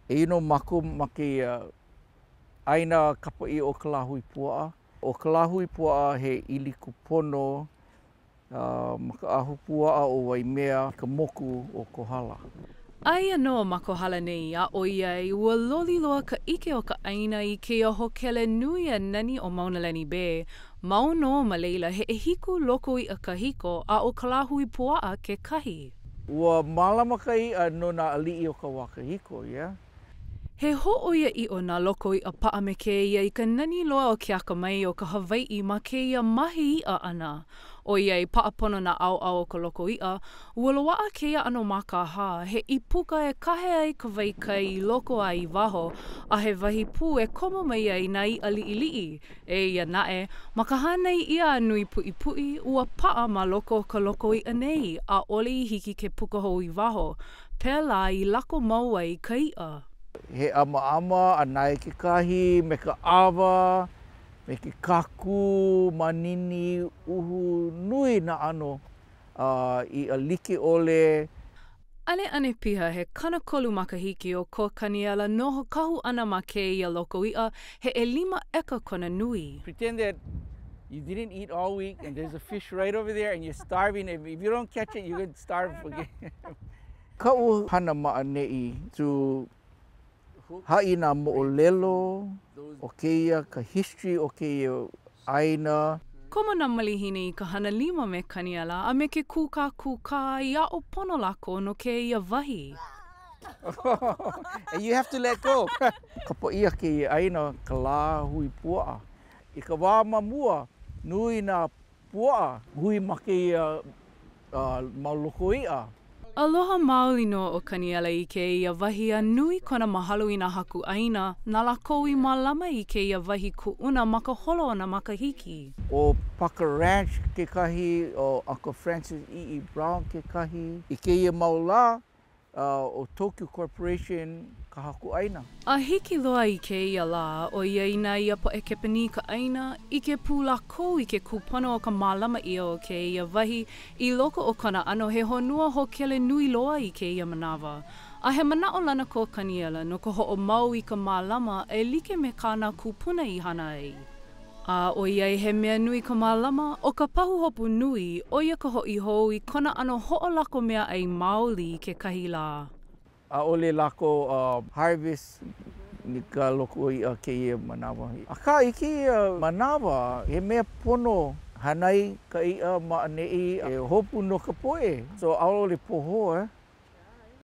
Eia nō mākou ma kēia ʻāina kapa ʻia ʻo Ka Lāhui Puaʻa. ʻO Ka Lāhui Puaʻa he ʻili kūpono ma ka ahupuaʻa o Waimea i ka moku o Kohala. Aia nō ma Kohala nei, a ʻoiai ua loli loa ka ʻike o ka ʻāina i kēia hōkele nui a nani ʻo Maunalani Bay, mau nō ma laila he ʻehiku loko iʻa kahiko a ʻo Ka Lāhui Puaʻa kekahi. Ua mālama ka iʻa no nā aliʻi o ka wā kahiko, yeah. He hōʻoiaʻiʻo nā loko iʻa paʻa me kēia i ka nani loa o ke akamai o ka Hawaiʻi ma kēia mahi iʻa ʻana. ʻOiai paʻa pono nā ʻaoʻao o ka loko iʻa, ua loaʻa kēia ʻano mākāhā, he ʻīpuka e kahe ai ka wai kai i loko a i waho, a he wahi pū e komo mai ai nā iʻa liʻiliʻi. Eia naʻe, ma ka hānai ʻia a nui puʻipuʻi, ua paʻa ma loko o ka loko iʻa nei, ʻaʻole i hiki ke puka hou i waho. Pēlā i lako mau ai ka iʻa. He ʻamaʻama a nae kekahi me ka ʻawa, me ke kākū, manini, uhu, nui nā ʻano iʻa like ʻole. ʻAneʻane piha he 30 makahiki o ko Kaniela noho kahu ʻana ma kēia loko iʻa, he ʻelima ʻeka kona nui. Pretend that you didn't eat all week and there's a fish right over there and you're starving and if you don't catch it you're gonna starve again. Kaʻu hana ma ʻaneʻi to haʻi nā moʻolelo o kēia, ka history o kēia ʻāina. Komo nā malihini i ka hana lima me Kaniela a me ke kūkākūkā i aʻo pono lākou no kēia wahi. And you have to let go. Kapa ʻia kēia ʻāina ka lāhui puaʻa. I ka wā ma mua, nui nā puaʻa hui ma kēia mau loko iʻa. Aloha maoli nō ʻo Kaniela i kēia wahi a nui kona mahalo i nā haku ʻāina, na lākou i mālama i kēia wahi kuʻuna ma ka holo o nā makahiki. ʻO Parker Ranch kekahi, ʻo Uncle Francis E.E. Brown kekahi. I kēia mau lā, ʻo Tokyu Corporation ka haku ʻāina. A hiki loa i kēia lā, ʻoiai na ia poʻe Kepanī ka ʻāina, ʻike pū lākou i ke kūpono o ka mālama ʻia o kēia wahi i loko o kona ʻano he honua hōkele nui loa i kēia manawa. A he manaʻolana ko Kaniela no ka hoʻomau i ka mālama e like me kā nā kūpuna i hana ai. A ʻoiai he mea nui ka mālama, ʻo ka pahuhopu nui, ʻo ia ka hoʻi hou i kona ʻano hoʻolako meaʻai maoli i kekahi lā. ʻAʻole lako harvest i ka loko iʻa kēia manawa. Akā i kēia manawa, he mea pono hānai ka iʻa ma ʻaneʻi e hopu no ka poʻe. So ʻaʻole pohō eh.